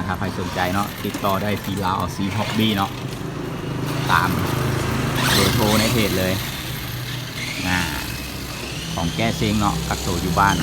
ຖ້າໃຜສົນໃຈເນາະ ຕິດຕໍ່ໄດ້ທີ່ລາວອາຊີ Hobby ເນາະ ຕາມເບີໂທໃນເພຈເລີຍ. ອາ ຂອງແກ້ເຊັງເນາະ ກັກໂຕຢູ່ບ້ານ